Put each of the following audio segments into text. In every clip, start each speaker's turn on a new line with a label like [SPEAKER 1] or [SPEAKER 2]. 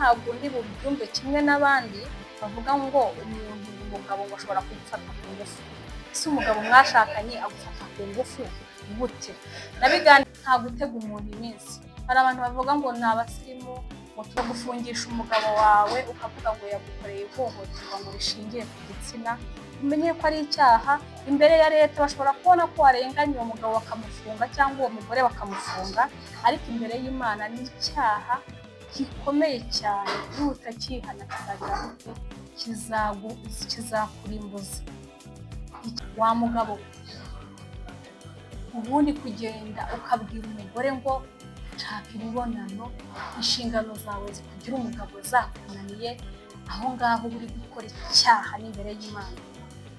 [SPEAKER 1] Ntabwo ndi bubyumve kimwe n'abandi bavuga ngo umuntu, umugabo ngo ashobora kugufata ku ngufu. Ese umugabo mwashakanye agufata ku ngufu gute? Nabigani nta gutega umuntu iminsi. Hari abantu bavuga ngo ni abasirimu, ngo turagufungisha umugabo wawe, ukavuga ngo yagukoreye ihohoterwa ngo rishingiye ku gitsina. Umenye ko ari icyaha imbere ya leta. Bashobora kubona ko warenganye uwo mugabo bakamufunga, cyangwa uwo mugore bakamufunga, ariko imbere y'Imana ni icyaha gikomeye cyane. Nutakihana kizagira gute? Kizakurimbuza wa mugabo. Ubundi kugenda ukabwira umugore ngo nshaka imibonano, inshingano zawe zikugira umugabo zakunaniye, aho ngaho uba uri gukora icyaha n'imbere y'Imana.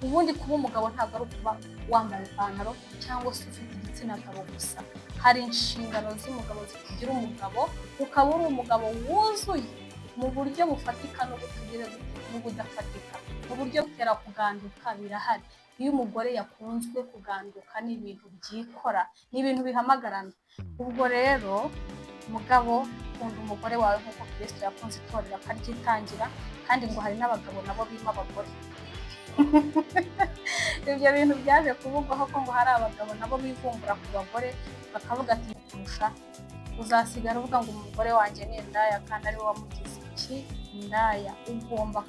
[SPEAKER 1] Ubundi kuba umugabo ntabwo ari ukuba wambaye ipantaro cyangwa se ufite igitsina gabo gusa. Hari inshingano z'umugabo zikugira umugabo, ukaba uri umugabo wuzuye mu buryo bufatika n'ubutagira n'ubudafatika. Mu buryo butera kuganduka birahari. Iyo umugore yakunzwe, kuganduka ni ibintu byikora, ni ibintu bihamagarana. Ubwo rero mugabo, kunda umugore wawe nk'uko Kirisito yakunze itorero akaryitangira. Kandi ngo hari n'abagabo nabo bima abagore. Ibyo bintu byaje kuvugwaho ko ngo hari abagabo nabo bivumbura ku bagore, bakavuga ati kurusha uzasigara uvuga ngo umugore wanjye ni indaya, kandi ari we wamugize iki? Indaya. Ugomba.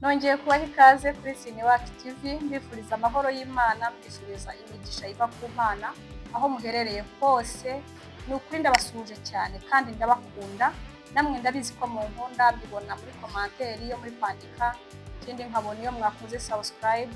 [SPEAKER 1] Nongeye kubaha ikaze kuri Siniwacu TV, mbifuriza amahoro y'Imana, mbifuriza imigisha iva ku Mana aho muherereye hose. Ni ukuri ndabasuhuje cyane kandi ndabakunda. Namwe ndabizi ko munkunda, mbibona muri commentaire iyo muri kwandika, ikindi nkabona iyo mwakoze subscribe,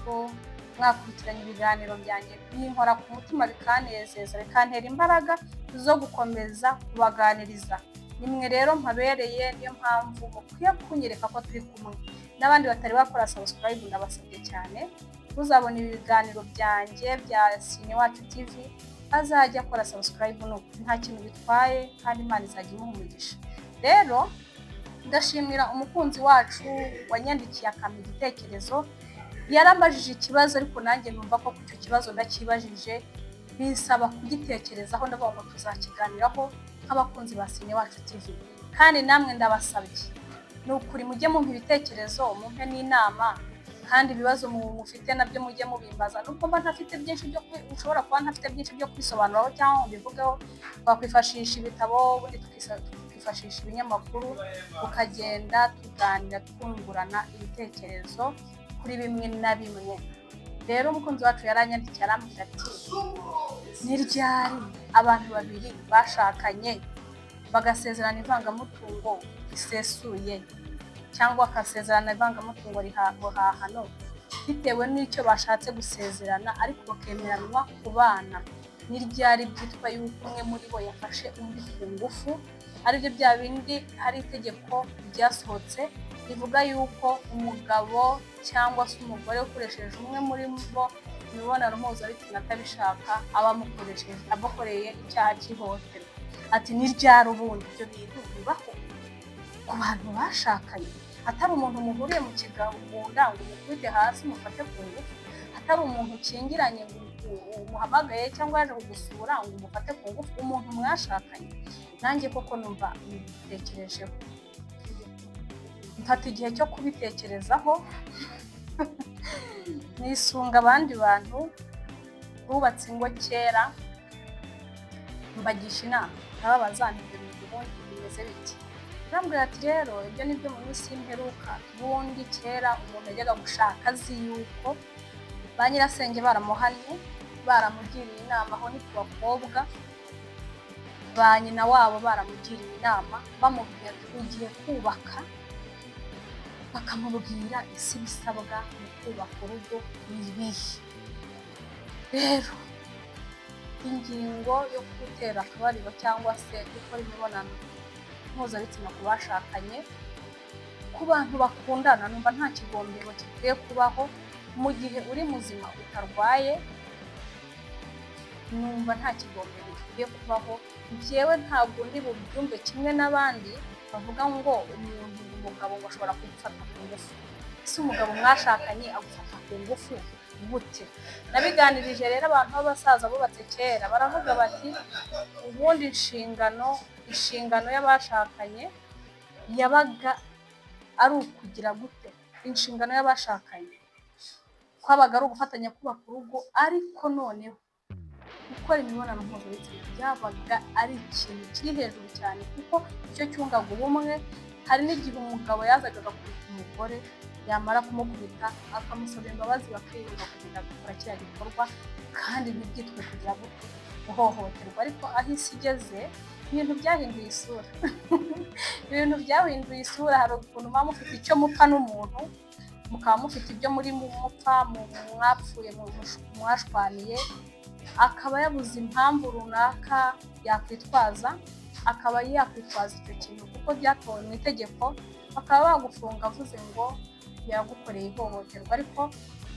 [SPEAKER 1] mwakurikiranye ibiganiro byanjye, binkora ku mutima, bikanezeza, bikantera imbaraga zo gukomeza kubaganiriza. Nimwe rero mpabereye, niyo mpamvu mukwiye kunyereka ko turi kumwe. N'abandi batari bakora subscribe, ndabasabye cyane, uzabona ibiganiro byanjye bya Siniwacu TV azajya akora subscribe. Ni ukuri nta kintu bitwaye, kandi Imana izajya imuha umugisha. Rero ndashimira umukunzi wacu wanyandikiye akampa igitekerezo. Yarambajije ikibazo, ariko nanjye numva ko icyo kibazo ndakibajije binsaba kugitekerezaho. Ndavuga ngo tuzakiganiraho nk'abakunzi ba Siniwacu TV. Kandi namwe ndabasabye, ni ukuri mujye mumpa ibitekerezo, mumpe n'inama, kandi ibibazo mufite nabyo mujye mubimbaza. Nubwo mba ntafite byinshi byo, ushobora kuba ntafite byinshi byo kwisobanuraho cyangwa ngo mbivugeho, twakwifashisha ibitabo, ubundi tukifashisha ibinyamakuru, tukagenda tuganira, twungurana ibitekerezo kuri bimwe na bimwe. Rero umukunzi wacu yaranyandikiye, arambwira ati: "Ni ryari abantu babiri bashakanye bagasezerana ivangamutungo risesuye, cyangwa bagasezerana ivangamutungo ribuhahano, bitewe n'icyo bashatse gusezerana, ariko bakemeranwa kubana, ni ryari byitwa yuko umwe muri bo yafashe undi ku ngufu?" Aribyo bya bindi, hari itegeko ryasohotse rivuga yuko umugabo cyangwa se umugore ukoresheje umwe muri bo imibonano mpuzabitsina atabishaka, aba amukoresheje, amukoreye icyaha cy'ihohoterwa. Ati: "Ni ryari ubundi ibyo bintu bibaho ku bantu bashakanye, atari umuntu muhuriye mu kigunda ngo umukubite hasi umufate ku ngufu, atari umuntu ukingiranye ngo umuhamagaye cyangwa yaje kugusura ngo umufate ku ngufu, umuntu mwashakanye?" Nanjye koko numva mbitekerejeho, mfata igihe cyo kubitekerezaho, nisunga abandi bantu bubatse ingo kera, mbagisha inama, ndababaza nti: "Ibyo bintu ubundi bimeze biti?" Arambwira ati: "Rero ibyo ni byo mu minsi y'imperuka. Ubundi kera umuntu yajyaga gushaka azi yuko ba nyirasenge baramuhannye, baramugiriye inama." Aho ni ku bakobwa, ba nyina wabo baramugiriye inama, bamubwira ati: "Ugiye kubaka," bakamubwira ese ibisabwa mu kubaka urugo ni ibihe. Rero ingingo yo gutera akabariro cyangwa se gukora imibonano mpuzabitsina ku bashakanye, ku bantu bakundana, numva nta kigombero gikwiye kubaho. Mu gihe uri muzima utarwaye, numva nta kigombero gikwiye kubaho. Njyewe ntabwo ndi bubyumve kimwe n'abandi bavuga ngo umuntu, umugabo ngo ashobora kugufata ku ngufu. Ese umugabo mwashakanye agufata ku ngufu gute? Nabiganirije rero abantu b'abasaza bubatse kera, baravuga bati: "Ubundi inshingano Inshingano y'abashakanye yabaga ari ukugira gute? Inshingano y'abashakanye kwabaga ari ugufatanya kubaka urugo, ariko noneho gukora imibonano mpuzabitsina byabaga ari ikintu kiri hejuru cyane, kuko icyo cyungaga ubumwe. Hari n'igihe umugabo yazaga agakubita umugore, yamara kumukubita akamusaba imbabazi, bakiyunga, kugenda gukora kiriya gikorwa, kandi ntibyitwe kugira gute? Guhohoterwa. Ariko aho isi igeze, ibintu byahinduye isura, ibintu byahinduye isura. Hari ukuntu muba mufite icyo mupfa n'umuntu, mukaba mufite ibyo muri mupfa, mwapfuye, mwashwaniye, akaba yabuze impamvu runaka yakwitwaza, akaba yakwitwaza icyo kintu kuko byatowe mu itegeko, bakaba bagufunga avuze ngo yagukoreye ihohoterwa. Ariko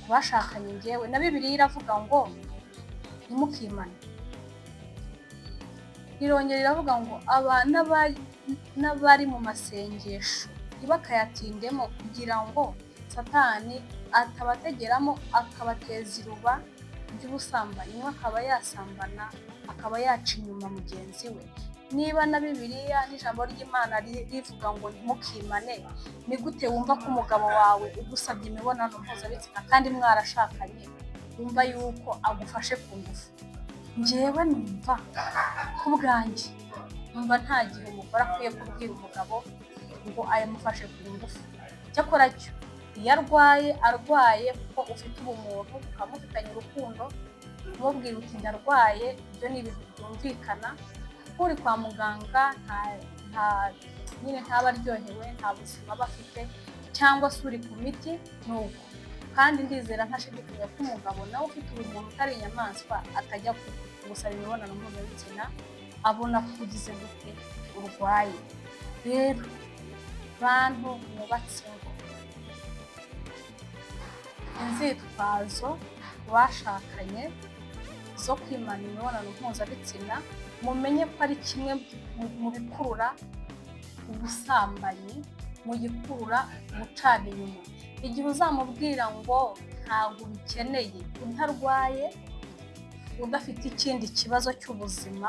[SPEAKER 1] ku bashakanye, ngewe na Bibiliya iravuga ngo ntimukimane. Irongera iravuga ngo n'abari mu masengesho ntibakayatindemo, kugira ngo Satani atabategeramo akabateza iruba ry'ubusambanyi, umwe akaba yasambana, akaba yaca inyuma mugenzi we. Niba na Bibiliya n'ijambo ry'Imana rivuga ngo ntimukimane, ni gute wumva ko umugabo wawe ugusabye imibonano mpuzabitsina kandi mwarashakanye, wumva yuko agufashe ku ngufu? Njyewe numva, ku bwanjye, numva nta gihe umugore akwiye kubwira umugabo ngo ayamufashe ku ngufu. Cyakora cyo iyo arwaye, arwaye kuko ufite ubumuntu, mukaba mufitanye urukundo, kumubwira uti "Ndarwaye", ibyo ni ibintu byumvikana. Kuko uri kwa muganga nta nyine ntaba aryohewe, nta buzima aba afite, cyangwa se uri ku miti ni uko. Kandi ndizera ntashidikanya ko umugabo nawe ufite ubumuntu, utari inyamaswa, atajya kugusaba imibonano mpuzabitsina abona ko ugize gute? Urwaye. Rero bantu mwubatse ingo, inzitwazo ku bashakanye zo kwimana imibonano mpuzabitsina, mumenye ko ari kimwe mu bikurura ubusambanyi, mu gikurura gucana inyuma. Igihe uzamubwira ngo ntabwo ubikeneye, utarwaye, udafite ikindi kibazo cy'ubuzima,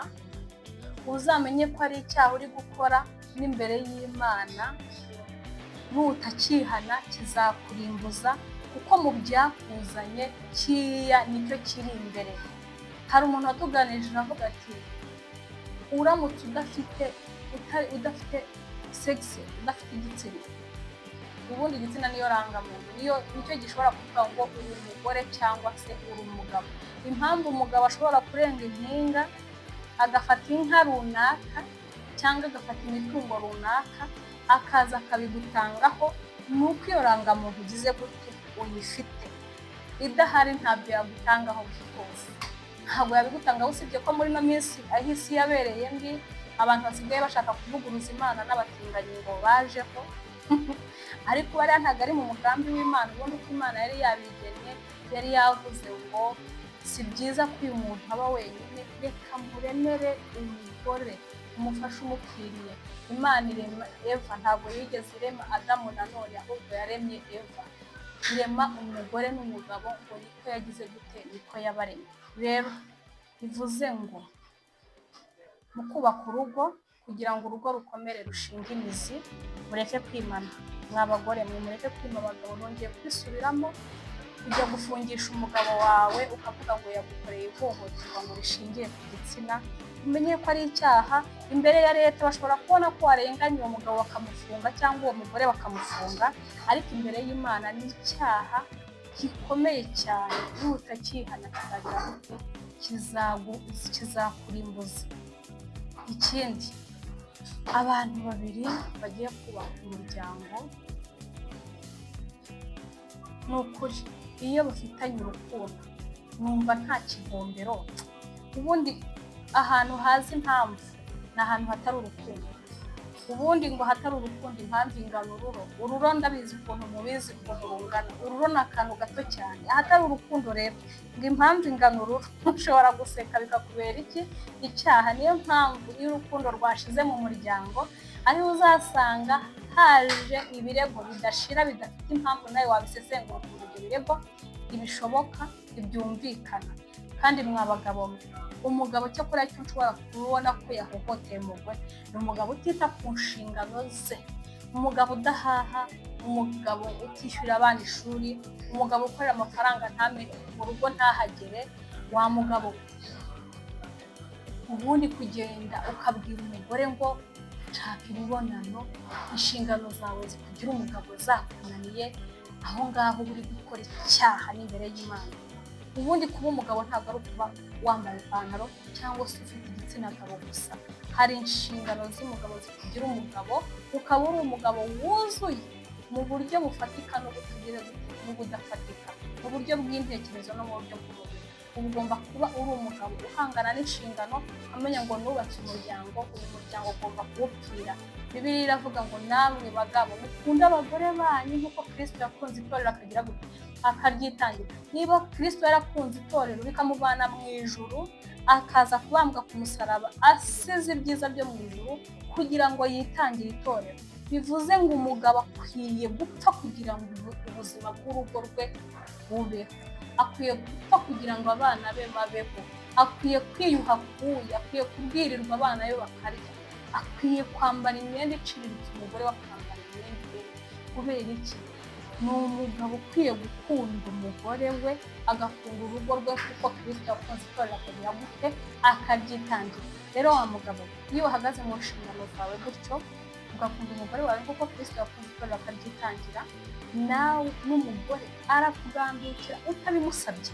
[SPEAKER 1] uzamenye ko ari icyaha uri gukora n'imbere y'Imana. Nutakihana kizakurimbuza, kuko mu byakuzanye kiriya nicyo kiri imbere. Hari umuntu watuganirije aravuga ati uramutse udafite sex, udafite igitsina, ubundi igitsina niyo rangamuntu, niyo nicyo gishobora kuvuga ngo uri umugore cyangwa se uri umugabo. Impamvu umugabo ashobora kurenga impinga agafata inka runaka cyangwa agafata imitungo runaka, akaza akabigutangaho, ni uko iyo rangamuntu ugize gute? Uyifite. Idahari ntabyo yagutangaho rwose, ntabwo yabigutangaho. Usibye ko muri ino minsi, aho isi yabereye mbi, abantu basigaye bashaka kuvuguruza Imana n'abatinganyi ngo bajeho, ariko bariya ntabwo ari mu mugambi w'Imana. Ubundi uko Imana yari yabigennye, yari yavuze ngo si byiza ko uyu muntu aba wenyine, reka muremere umugore umufasha umukwiriye. Imana irema Eva, ntabwo yigeze irema Adamu nanone, ahubwo yaremye Eva, irema umugore n'umugabo, ngo niko yagize gute? Niko yabaremye. Rero bivuze ngo mu kubaka urugo, kugira ngo urugo rukomere, rushinge imizi, mureke kwimana. Mwa bagore mwe, mureke kwima abagabo. Nongeye kubisubiramo: kujya gufungisha umugabo wawe ukavuga ngo yagukoreye ihohoterwa ngo rishingiye ku gitsina, umenye ko ari icyaha imbere ya leta. Bashobora kubona ko warenganye uwo mugabo bakamufunga, cyangwa uwo mugore bakamufunga, ariko imbere y'Imana ni icyaha gikomeye cyane. Nutakihana kizagira gute? Kizakurimbuza. Ikindi, abantu babiri bagiye kubaka umuryango, ni ukuri iyo bafitanye urukundo, numva nta kigombero. Ubundi ahantu haza impamvu ni ahantu hatari urukundo. Ubundi ngo hatari urukundo impamvu ingana ururo. Ururo ndabizi ukuntu mubizi ukuntu rungana. Ururo ni akantu gato cyane. Ahatari urukundo rero ngo impamvu ingana ururo, ushobora guseka bikakubera iki? Icyaha. Niyo mpamvu iyo urukundo rwashize mu muryango, ariho uzasanga haje ibirego bidashira, bidafite impamvu. Nawe wabisesengura ukuntu ibyo birego ntibishoboka, ntibyumvikana. Kandi mwa bagabo mwe, umugabo cyakora icyo ushobora kubona ko yahohoteye umugore ni umugabo utita ku nshingano ze, umugabo udahaha, umugabo utishyurira abana ishuri, umugabo ukorera amafaranga ntame mu rugo ntahagere. Wa mugabo, ubundi kugenda ukabwira umugore ngo nshaka imibonano, inshingano zawe zikugira umugabo zakunaniye, aho ngaho uba uri gukora icyaha n'imbere y'Imana. Ubundi kuba umugabo ntabwo ari ukuba wambaye ipantaro cyangwa se ufite igitsina gabo gusa. Hari inshingano z'umugabo zikugira umugabo, ukaba uri umugabo wuzuye mu buryo bufatika n'ubudafatika, mu buryo bw'intekerezo no mu buryo bw'umubiri. Uba ugomba kuba uri umugabo uhangana n'inshingano, amenya ngo nubatse umuryango, uyu muryango ugomba kuwupfira. Bibiliya iravuga ngo namwe bagabo mukunde abagore banyu nk'uko Kirisito yakunze itorero akagira gute? Akaryitangira. Niba Kirisito yarakunze itorero bikamuvana mu ijuru, akaza kubambwa ku musaraba asize ibyiza byo mu ijuru kugira ngo yitangire itorero, bivuze ngo umugabo akwiye gupfa kugira ngo ubuzima bw'urugo rwe bubeho, akwiye gupfa kugira ngo abana be babeho, akwiye kwiyuha akuya, akwiye kubwirirwa abana be bakarya, akwiye kwambara imyenda iciriritse, umugore we akambara imyenda ihenze. Kubera iki? Ni umugabo ukwiye gukunda umugore we, agakunda urugo rwe kuko Kirisito yakunze itorero akagira gute? Akaryitangira. Rero wa mugabo, iyo uhagaze mu nshingano zawe gutyo, ugakunda umugore wawe kuko Kirisito yakunze itorero akaryitangira, nawe n'umugore arakugandukira utabimusabye.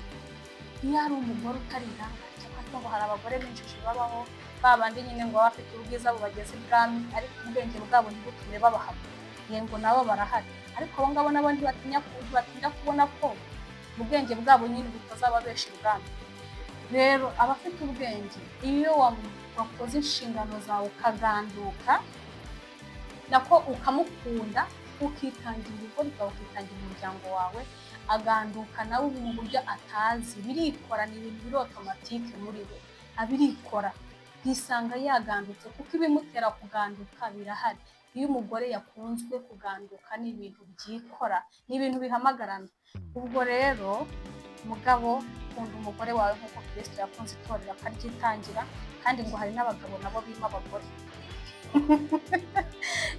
[SPEAKER 1] Iyo ari umugore utari indangare, cyangwa ngo hari abagore b'injiji babaho, ba bandi nyine ngo baba bafite ubwiza bubageze ibwami ariko ubwenge bwabo ntibutume babahama, yego nabo barahari, ariko abo ngabo nabo ntibatinya kubona ko ubwenge bwabo nyine butazababesha ibwami. Rero abafite ubwenge, iyo wakoze inshingano zawe ukaganduka, nako ukamukunda, ukitangira urugo rwawe, ukitangira umuryango wawe, aganduka nawe mu buryo atazi. Birikora, ni ibintu biri automatique muri we, abirikora yisanga yagandutse kuko ibimutera kuganduka birahari. Iyo umugore yakunzwe, kuganduka ni ibintu byikora, ni ibintu bihamagarana. Ubwo rero mugabo, kunda umugore wawe nk'uko Kirisito yakunze itorero akaryitangira. Kandi ngo hari n'abagabo nabo bima abagore.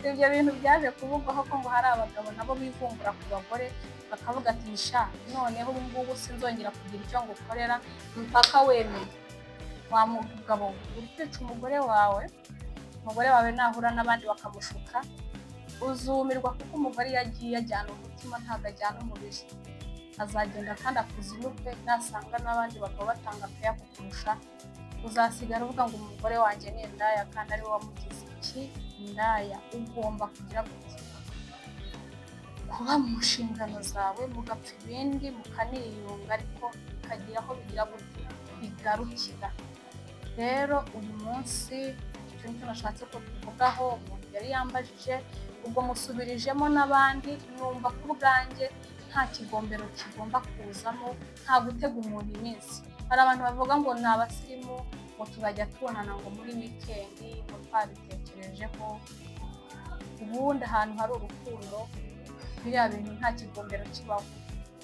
[SPEAKER 1] Ibyo bintu byaje kuvugwaho ko ngo hari abagabo nabo bivumbura ku bagore, bakavuga ati sha, noneho ubu ngubu sinzongera kugira icyo ngukorera mpaka wemeye. Wa mugabo, uri kwica umugore wawe. Umugore wawe nahura n'abandi bakamushuka uzumirwa, kuko umugore iyo agiye ajyana umutima, ntabwo ajyana umubiri. Azagenda kandi akuzinukwe. Nasanga n'abandi bagabo batanga peya kukurusha, uzasigara uvuga ngo umugore wanjye ni indaya, kandi ari we wamugize iki? Indaya. Ugomba kugira gute? Kuba mu nshingano zawe, mugapfa ibindi, mukaniyunga, ariko bikagira aho bigira gute? Bigarukira. Rero uyu munsi icyo nicyo nashatse ko tuvugaho. Umuntu yari yambajije, ubwo musubirijemo n'abandi. Numva ko ubwanjye nta kigombero kigomba kuzamo, nta gutega umuntu iminsi. Hari abantu bavuga ngo ni abasirimu, ngo tuzajya tubonana ngo muri weekend, ngo twabitekerejeho. Ubundi ahantu hari urukundo, biriya bintu nta kigombero kibaho.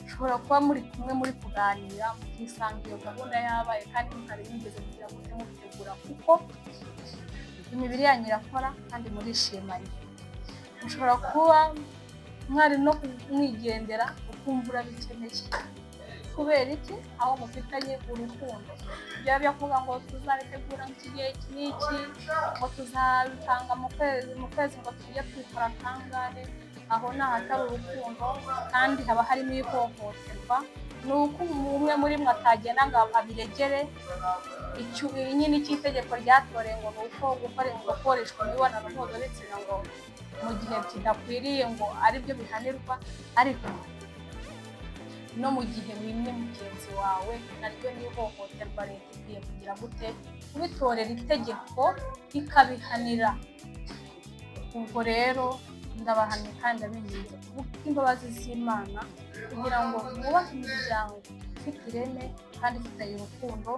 [SPEAKER 1] Ushobora kuba muri kumwe, muri kuganira, mukisanga iyo gahunda yabaye kandi mutari mwigeze kugira gute? Mubitegura, kuko imibiri yanyu irakora kandi murishimanye. Mushobora kuba mwari no kumwigendera, ukumva urabikeneye. Kubera iki? Aho mufitanye urukundo, byaba byo kuvuga ngo tuzabitegura iki gihe iki n'iki, ngo tuzabipanga mu kwezi, ngo tujye twikora kangahe, aho ni ahatari urukundo kandi haba harimo ihohoterwa. Ni uko umwe muri mwe atagenda ngo abiregere nyine icyo itegeko ryatoreye, ngo ni uko gukoreshwa imibonano mpuzabitsina ngo mu gihe kidakwiriye ngo aribyo bihanirwa, ariko no mu gihe wimye mugenzi wawe naryo ni ihohoterwa. Leta ikwiye kugira gute? Kubitorera itegeko ikabihanira. Ubwo rero ndabahamye kandi ndabinginze kubw'imbabazi z'Imana kugira ngo mwubake imiryango ifite ireme kandi ifitanye urukundo,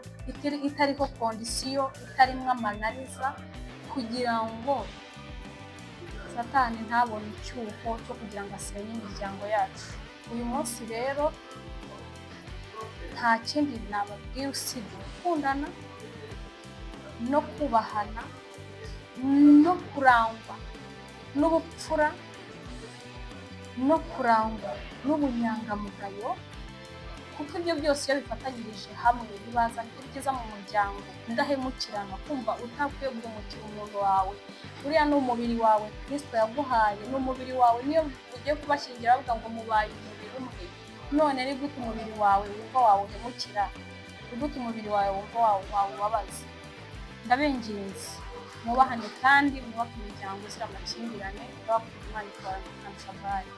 [SPEAKER 1] itariho condition, itarimo amananiza, kugira ngo Satani ntabone icyuho cyo kugira ngo asenye imiryango yacu. Uyu munsi rero Nta kindi nababwira usibye gukundana no kubahana no kurangwa n'ubupfura no kurangwa n'ubunyangamugayo, kuko ibyo byose iyo bifatanyirije hamwe bibazana ibyiza mu muryango. Kudahemukirana, kumva utakwiye guhemukira umuntu wawe, uriya ni umubiri wawe Kristo yaguhaye, ni umubiri wawe. Niyo ugiye kubashyingira bavuga ngo mubaye umubiri umwe. None ni gute umubiri wawe wumva wawuhemukira? Ni gute umubiri wawe wumva wawubabaza? Ndabinginze, mwubahane kandi mwubake imiryango izira amakimbirane. Ndabakunda, Imana ikabana. Bayi.